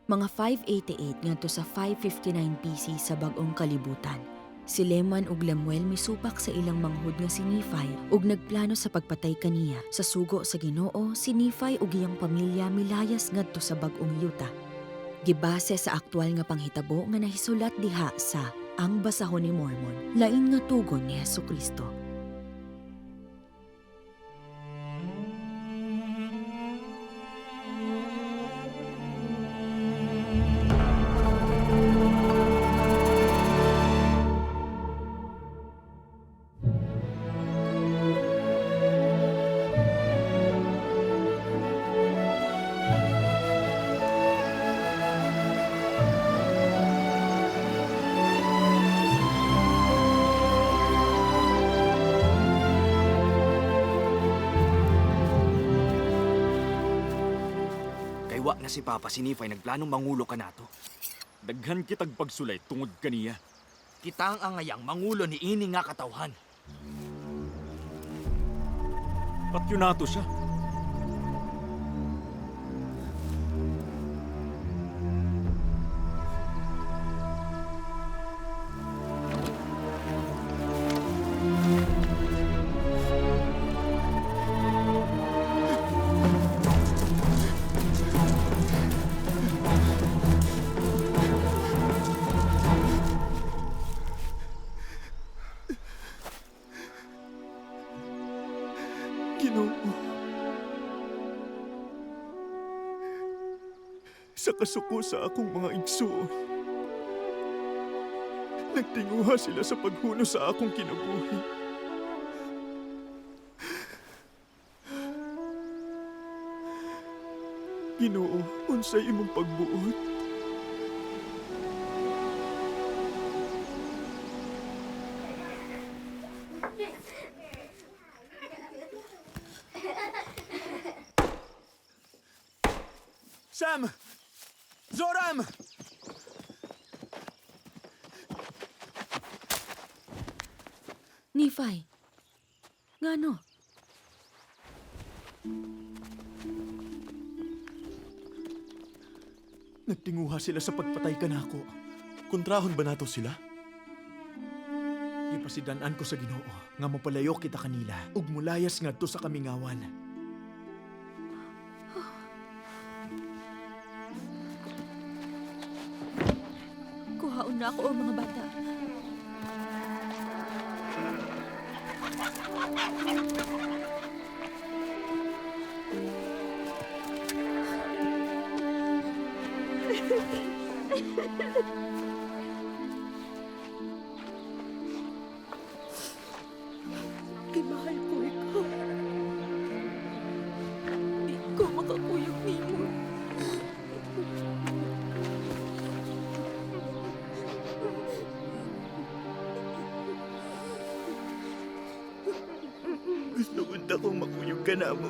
Mga 588 ngadto sa 559 BC sa Bag-ong Kalibutan. Si Leman ug Lemuel misupak sa ilang manghud nga si Nephi ug nagplano sa pagpatay kaniya. Sa sugo sa Ginoo, si Nephi ug iyang pamilya milayas ngadto sa bag-ong yuta. Gibase sa aktual nga panghitabo nga nahisulat diha sa Ang Basahon ni Mormon, lain nga tugon ni Hesukristo. Kay wa na si Papa si Nephi nagplanong mangulo kanato. Daghan kitag pagsulay tungod kaniya. Kita ang angayang mangulo ni ini nga katawhan. Patyo nato siya. Ginoo. Sa kasuko sa akong mga igsuon, nagtinguha sila sa paghuno sa akong kinabuhi. Ginoo, unsay imong pagbuot? Sam! Zoram! Nephi, ngano? Nagtinguha sila sa pagpatay kanako. Kontrahon ba nato sila? Gipasidan-an ko sa Ginoo nga mopalayo kita kanila ug mulayas ngadto sa kamingawan. Kuhaon na ako ang mga bata. Kay mahal ko ikaw. Di ko makakuyog nimo. Gusto ko na akong makuyog ka na mo.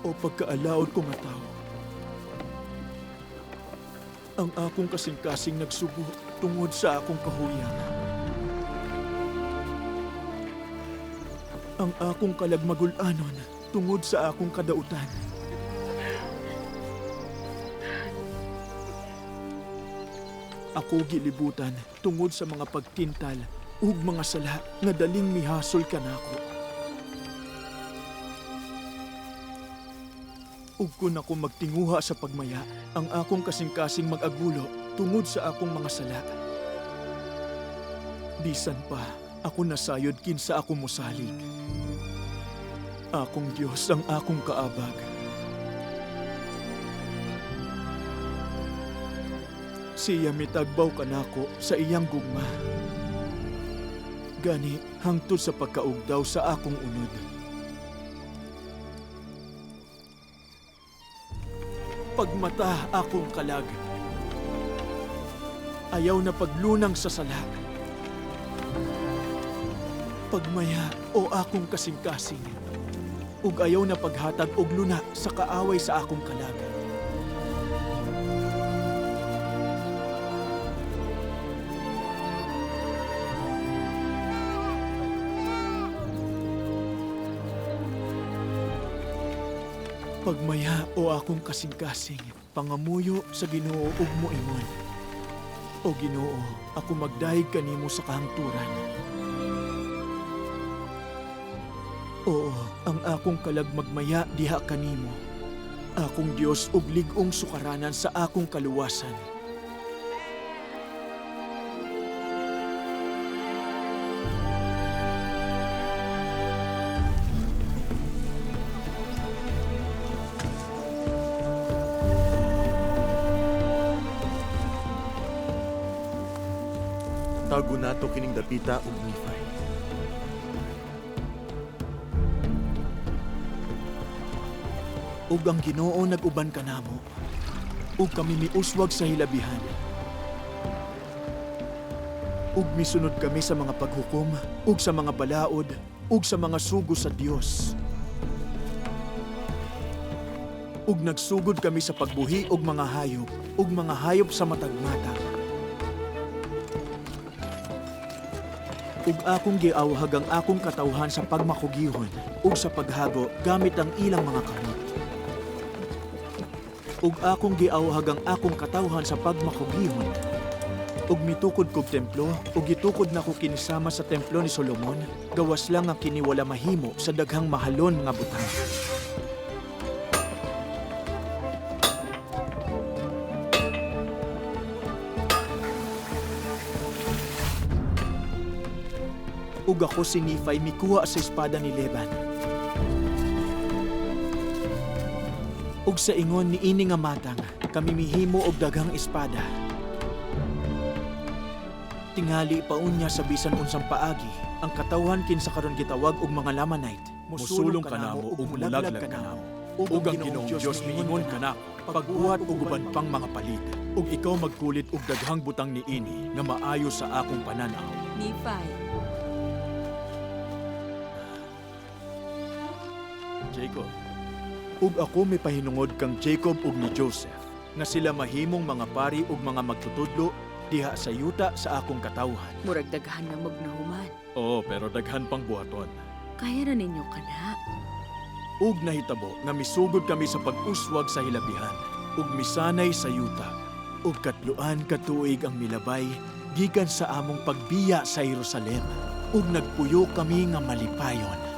O pagkaalaod ko nga tao, ang akong kasing-kasing nagsubo tungod sa akong kahuyang. Ang akong kalagmagulanon tungod sa akong kadautan. Ako gilibutan tungod sa mga pagtintal ug mga sala nga daling mihasol kanako. Ug kun ako magtinguha sa pagmaya, ang akong kasing-kasing mag-agulo tungod sa akong mga sala. Bisan pa, ako nasayod kinsa ako mosalig. Akong Dios ang akong kaabag. Siya mitagbaw kanako sa iyang gugma. Gani hangtod sa pagkaugdaw sa akong unod. Pagmata akong kalag. Ayaw na paglunang sa sala. Pagmaya o akong kasing-kasing. Ug ayaw na paghatag og luna sa kaaway sa akong kalag. Pagmaya o akong kasing-kasing, pangamuyo sa Ginoo ug moingon. O Ginoo, ako magdayeg kanimo sa kahangturan. Oo, ang akong kalag magmaya diha kanimo. Akong Dios ug lig-ong sukaranan sa akong kaluwasan. Tago nato kining dapita ug Nephi. Ug ang Ginoo nag-uban kanamo. Ug kami miuswag sa hilabihan. Ug misunod kami sa mga paghukom, ug sa mga balaod, ug sa mga sugo sa Dios. Ug nagsugod kami sa pagbuhi og mga hayop, ug mga hayop sa matag mata. Ug akong giawhag ang akong katawhan sa pagmakugihon ug sa paghago gamit ang ilang mga kamot. Ug akong giawhag ang akong katawhan sa pagmakugihon. Ug mitukod kog templo, ug gitukod nako kini sama sa templo ni Solomon, gawas lang ang kini wala mahimo sa daghang mahalon nga butang. Ug ako si Nephi mikuha sa espada ni Leban. Ug sa ingon niini nga matang, kami mihimo og daghang espada. Tingali paunya sa bisan unsang paagi, ang katawhan kinsa karon gitawag og mga Lamanite. Mosulong kanamo ug mulaglag kanamo. Ug ang Ginoong Dios miingon kanako, pagbuhat og uban pang mga palid, ug ikaw magkulit og daghang butang niini nga maayo sa akong panan-aw. Nephi, Jacob, Ug ako mipahinungod kang Jacob ug ni Joseph, nga sila mahimong mga pari ug mga magtutudlo diha sa yuta sa akong katawhan. Murag daghan na magnahuman. Oo, pero daghan pang buhaton. Kaya na ninyo kana. Ug nahitabo nga misugod kami sa pag-uswag sa hilabihan, ug misanay sa yuta, ug katloan ka tuig ang milabay gikan sa among pagbiya sa Jerusalem, ug nagpuyo kami nga malipayon.